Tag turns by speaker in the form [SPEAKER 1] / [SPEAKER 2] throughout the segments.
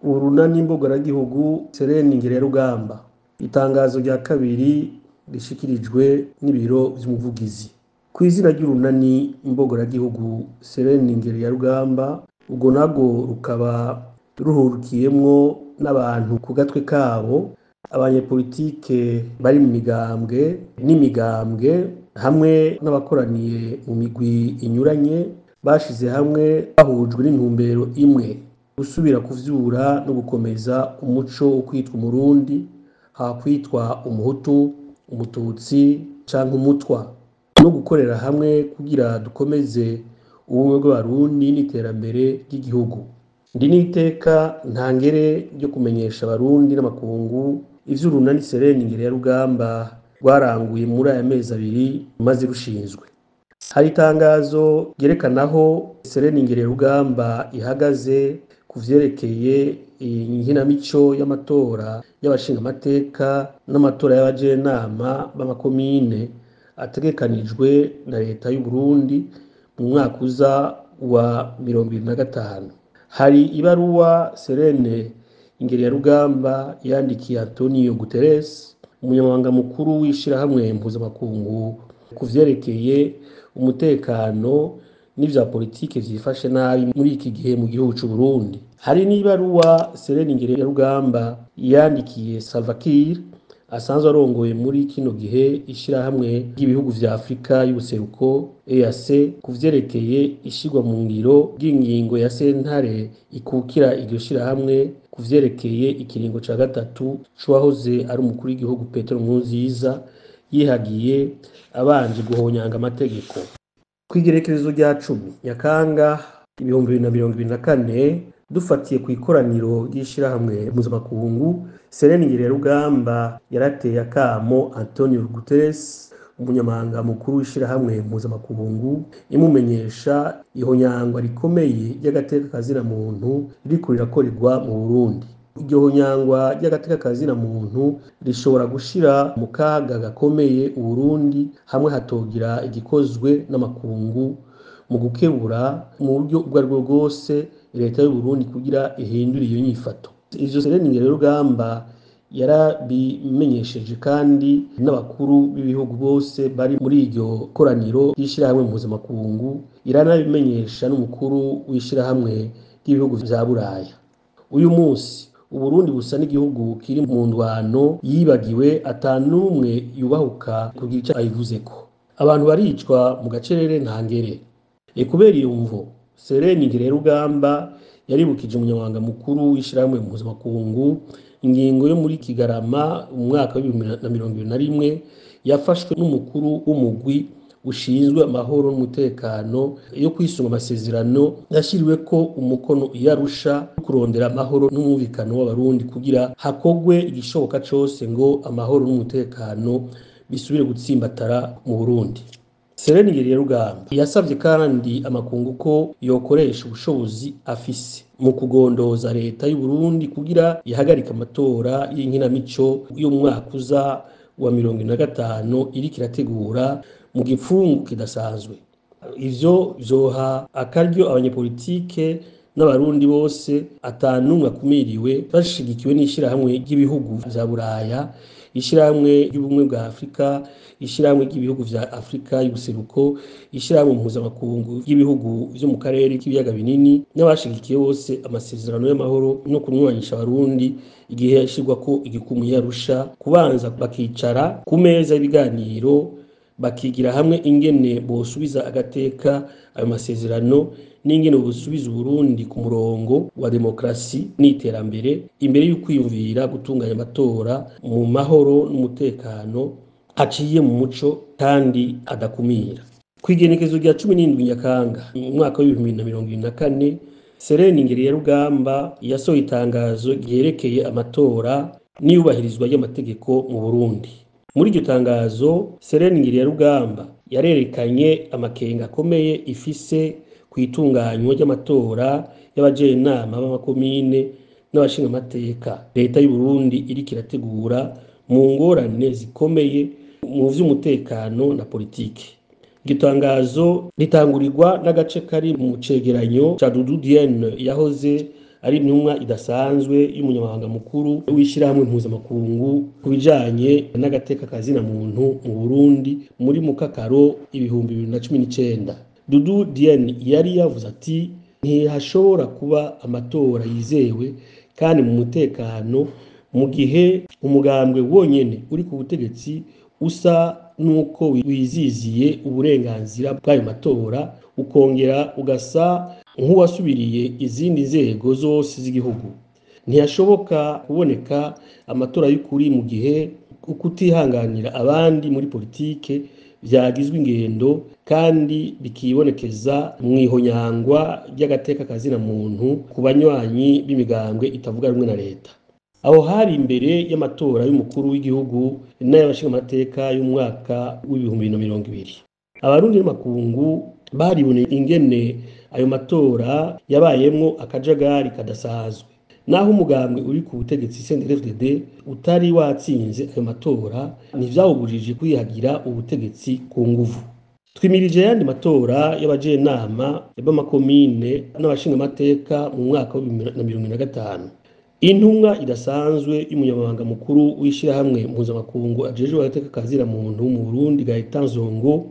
[SPEAKER 1] Urunani mbogaragihugu Sereni Ngererugamba, itangazo rya kabiri rishikirijwe n'ibiro vy'umuvugizi kw'izina ry'urunani mbogoragihugu Sereni Ngererugamba. Ubwo nabwo rukaba ruhurikiyemwo n'abantu ku gatwe kabo, abanyepolitike bari mu migambwe n'imigambwe hamwe n'abakoraniye mu migwi inyuranye, bashize hamwe bahujwe n'intumbero imwe: gusubira kuvyura no gukomeza umuco wo kwitwa Umurundi, hakwitwa Umuhutu, Umututsi canke Umutwa, no gukorera hamwe kugira dukomeze ubumwe bw'Abarundi n'iterambere ry'igihugu. Ndi n'iteka ntangere ryo kumenyesha Abarundi n'amakungu ivy'urunani Sereni Ngererugamba rwaranguye muri aya mezi abiri maze rushinzwe. Hari itangazo ryerekana aho Sereni Ngererugamba ihagaze ku vyerekeye inkinamico y'amatora y'abashingamateka n'amatora y'abajenama b'amakomine ategekanijwe na leta y'u Burundi mu mwaka uza wa 2025. Hari ibaruwa Serene Ngererugamba yandikiye Antonio Guterres, umunyamabanga mukuru w'ishirahamwe mpuzamakungu, ku vyerekeye umutekano n'ivya politike vyifashe nabi muri iki gihe mu gihugu c'u Burundi. Hari n'ibaruwa Sereni Ngererugamba yandikiye Salva Kiir, asanzwe arongoye muri kino gihe ishirahamwe ry'ibihugu vya Afrika y'ubuseruko EAC, ku vyerekeye ishirwa mu ngiro ry'ingingo ya sentare ikukira iryo shirahamwe ku vyerekeye ikiringo ca gatatu c'uwahoze ari umukuru w'igihugu Petero Nkurunziza yihagiye abanje guhonyanga amategeko. Kw'igerekerezo rya 10 Nyakanga 2024, dufatiye ku ikoraniro ry'ishirahamwe mpuzamakungu, Sereni Ngererugamba yarateye akamo Antonio Guterres, umunyamabanga mukuru w'ishirahamwe mpuzamakungu, imumenyesha ihonyangwa rikomeye ry'agateka kazina muntu ririko rirakorerwa mu Burundi. Iryo honyangwa ry'agateka kazina muntu rishobora gushira mu kaga gakomeye Uburundi hamwe hatogira igikozwe n'amakungu mu gukebura mu buryo ubwo aribwo bwose leta y'u Burundi kugira ihindure iyo nyifato. Ivyo Sereni Ngererugamba yarabimenyesheje kandi n'abakuru b'ibihugu bose bari muri iryo koraniro ry'ishirahamwe mpuzamakungu, iranabimenyesha n'umukuru w'ishirahamwe ry'ibihugu vya Buraya. Uyu munsi Uburundi busa n'igihugu kiri mu ndwano yibagiwe, atanumwe yubahuka kugira ico ayivuzeko. Abantu baricwa mu gacerere ntangere. Kubera iyo mvo, Sereni Ngererugamba yaribukije umunyamabanga mukuru w'ishirahamwe mpuzamakungu ingingo yo muri Kigarama mu mwaka wa 2021 yafashwe n'umukuru w'umugwi ushinzwe amahoro n'umutekano, yo kwisunga amasezerano yashyiriweko umukono i Arusha kurondera amahoro n'umwumvikano w'Abarundi, kugira hakogwe igishoboka cose ngo amahoro n'umutekano bisubire gutsimbatara mu Burundi. Sereni Ngererugamba yasavye kandi amakungu ko yokoresha ubushobozi afise mu kugondoza leta y'u Burundi kugira ihagarike amatora y'inkinamico y'umwaka uza wa 2025 iriko irategura mu gipfungu kidasanzwe. Ivyo vyoha akaryo abanyepolitike n'Abarundi bose atanumwe akumiriwe, bashigikiwe n'ishirahamwe ry'ibihugu vya Buraya, ishirahamwe ry'ubumwe bwa Afrika, ishirahamwe ry'ibihugu vya Afrika y'ubuseruko, ishirahamwe mpuzamakungu ry'ibihugu vyo mu karere k'ibiyaga binini, n'abashigikiye bose amasezerano y'amahoro no kunywanisha Abarundi igihe yashirwako igikumu yarusha, kubanza bakicara ku meza y'ibiganiro bakigira hamwe ingene bosubiza agateka ayo masezerano n'ingene bosubiza Uburundi ku murongo wa demokrasi n'iterambere, imbere y'ukwiyumvira gutunganya amatora mu mahoro n'umutekano aciye mu muco kandi adakumira. Kw'igenekerezo rya 17 Nyakanga mu mwaka wa 2024, Sereni Ngererugamba yasohoye itangazo ryerekeye amatora n'iyubahirizwa ry'amategeko mu Burundi. Muri iryo tangazo, Sereni Ngererugamba yarerekanye amakenga akomeye ifise ku itunganywa ry'amatora y'abajenama b'amakomine n'abashingamateka leta y'u Burundi iriko irategura mu ngorane zikomeye mu vy'umutekano na politike. Iryo tangazo ritangurirwa n'agace kari mu cegeranyo ca Dudu Diene yahoze ari intumwa idasanzwe y'umunyamabanga mukuru w'ishirahamwe mpuzamakungu ku bijanye n'agateka kazina muntu mu Burundi muri Mukakaro 2019. Dudu Diene yari yavuze ati: ntihashobora kuba amatora yizewe kandi mu mutekano mu gihe umugambwe wonyene uri ku butegetsi usa nuko wiziziye uburenganzira bw'ayo matora, ukongera ugasa nk'uwasubiriye izindi nzego zose z'igihugu. Ntiyashoboka kuboneka amatora y'ukuri mu gihe ukutihanganira abandi muri politike vyagizwe ingendo kandi bikibonekeza mw'ihonyangwa ry'agateka kazina muntu ku banywanyi b'imigambwe itavuga rumwe na leta. Aho hari imbere y'amatora y'umukuru w'igihugu n'ay'abashingamateka y'umwaka w'2020. Abarundi n'amakungu bariboneye ingene ayo matora yabayemwo akajagari kadasanzwe. Naho umugambwe uri ku butegetsi CNDD-FDD utari watsinze ayo matora, ntivyawubujije kwihagira ubutegetsi ku nguvu. Twimirije ayandi matora y'abajenama b'amakomine n'abashingamateka mu mwaka wa 2025. Intumwa idasanzwe y'umunyamabanga mukuru w'ishirahamwe mpuzamakungu ajejwe agateka kazina muntu mu Burundi Gaëtan Zongo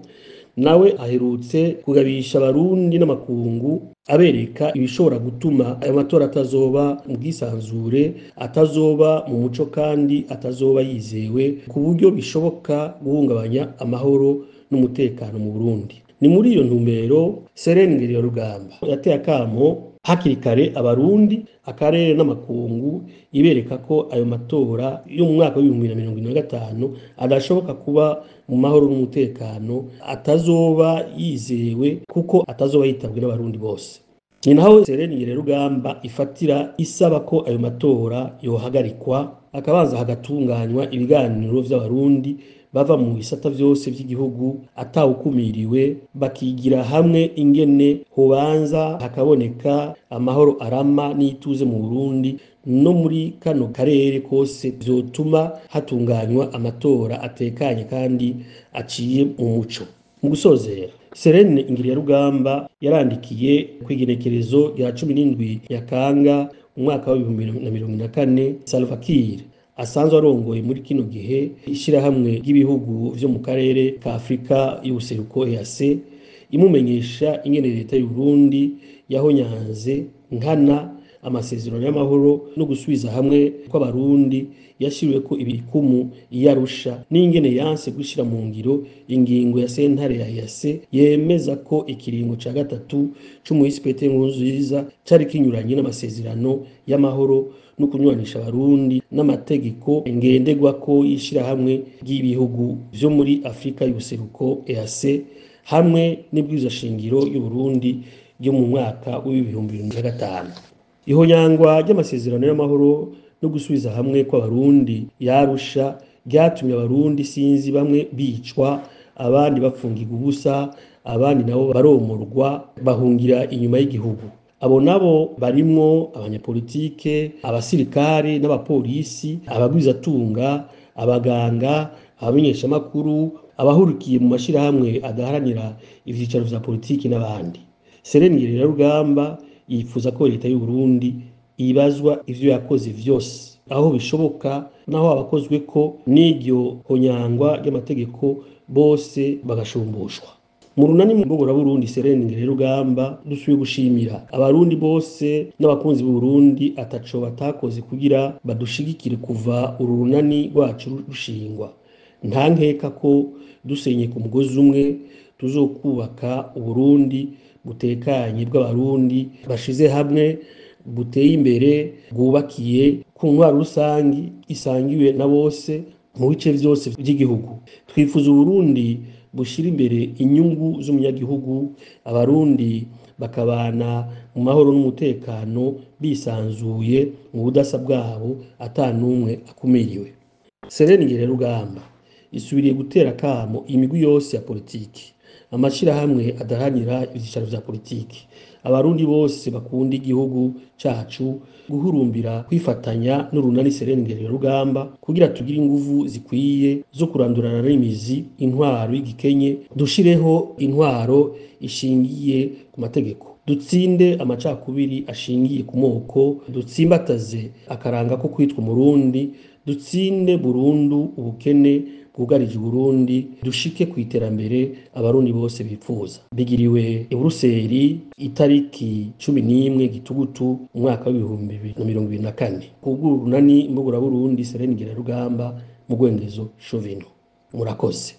[SPEAKER 1] nawe aherutse kugabisha abarundi n'amakungu abereka ibishobora gutuma ayo matora atazoba mu bwisanzure, atazoba mu muco kandi atazoba yizewe, ku buryo bishoboka guhungabanya amahoro n'umutekano mu Burundi. Ni muri iyo ntumbero Serene Ngererugamba yateye akamo hakiri kare abarundi, akarere n'amakungu, ibereka ko ayo matora yo mu mwaka w'2025 adashoboka kuba mu mahoro n'umutekano, atazoba yizewe kuko atazoba yitabwe n'abarundi bose. Ni naho Serene Ngererugamba ifatira isaba ko ayo matora yohagarikwa, akabanza hagatunganywa ibiganiro vy'abarundi bava mu bisata vyose vy'igihugu atawukumiriwe, bakigira hamwe ingene hobanza hakaboneka amahoro arama n'ituze mu Burundi no muri kano karere kose, vyotuma hatunganywa amatora atekanye kandi aciye mu muco. Mu gusozera, Serene Ngiriyarugamba yarandikiye kw'igenekerezo rya 17 Nyakanga umwaka wa 2024 Salva Kiir asanzwe arongoye muri kino gihe ishirahamwe ry'ibihugu vyo mu karere ka Afrika y'ubuseruko EAC, imumenyesha ingene leta y'u Burundi yahonyanze nkana amasezerano y'amahoro no gusubiza hamwe kw'abarundi yashiriweko ibikumu iyarusha, n'ingene yanse gushira mu ngiro ingingo ya sentare ya EAC yemeza ko ikiringo ca gatatu c'umuhisi Petero Nkurunziza cari kinyuranye n'amasezerano y'amahoro no kunywanisha abarundi n'amategeko ngenderwako y'ishirahamwe ry'ibihugu vyo muri Afrika y'ubuseruko EAC hamwe n'ibwirizwa shingiro y'u Burundi ryo mu mwaka w'2005. Ihonyangwa ry'amasezerano y'amahoro no gusubiza hamwe kw'abarundi yarusha ryatumye abarundi sinzi bamwe bicwa, abandi bapfungirwa ubusa, abandi nabo baromorwa bahungira inyuma y'igihugu. Abo nabo barimwo abanyapolitike, abasirikare n'abapolisi, abagwizatunga, abaganga, abamenyeshamakuru, abahurikiye mu mashirahamwe adaharanira ivyicaro vya politiki n'abandi. Serene Ngererarugamba yifuza ko leta y'u Burundi ibazwa ivyo yakoze vyose aho bishoboka, naho abakozwe ko n'iryo honyangwa ry'amategeko bose bagashumbushwa. Mu runani Mbogora-Burundi Serene Ngererugamba dusubiye gushimira abarundi bose n'abakunzi b'u Burundi ataco batakoze kugira badushigikire kuva uru runani rwacu rushingwa. Nta nkeka ko dusenye ku mugozi umwe tuzokubaka Uburundi butekanye bw'abarundi bashize hamwe, buteye imbere, bwubakiye ku ntwaro rusangi isangiwe na bose mu bice vyose vy'igihugu. Twifuza Uburundi bushira imbere inyungu z'umunyagihugu, abarundi bakabana mu mahoro n'umutekano bisanzuye mu budasa bwabo ata n'umwe akumiriwe. Serene Ngererugamba isubiriye gutera akamo imigwi yose ya politiki, amashirahamwe adaharanira ivyicaro vya politiki, Abarundi bose bakunda igihugu cacu guhurumbira kwifatanya n'urunani Serengeri Rugamba kugira tugire inguvu zikwiye zo kurandurana n'imizi intwaro y'igikenye, dushireho intwaro ishingiye ku mategeko, dutsinde amacakubiri ashingiye ku moko, dutsimbataze akaranga ko kwitwa Umurundi, dutsinde burundu ubukene bwugarije Burundi, dushike ku iterambere Abarundi bose bipfuza. Bigiriwe i Buruseli itariki 11 Gitugutu umwaka w'2024. Kubw'urunani Mbugura-Burundi Serengeri Rugamba mu Gwengezo Shovino. Murakoze.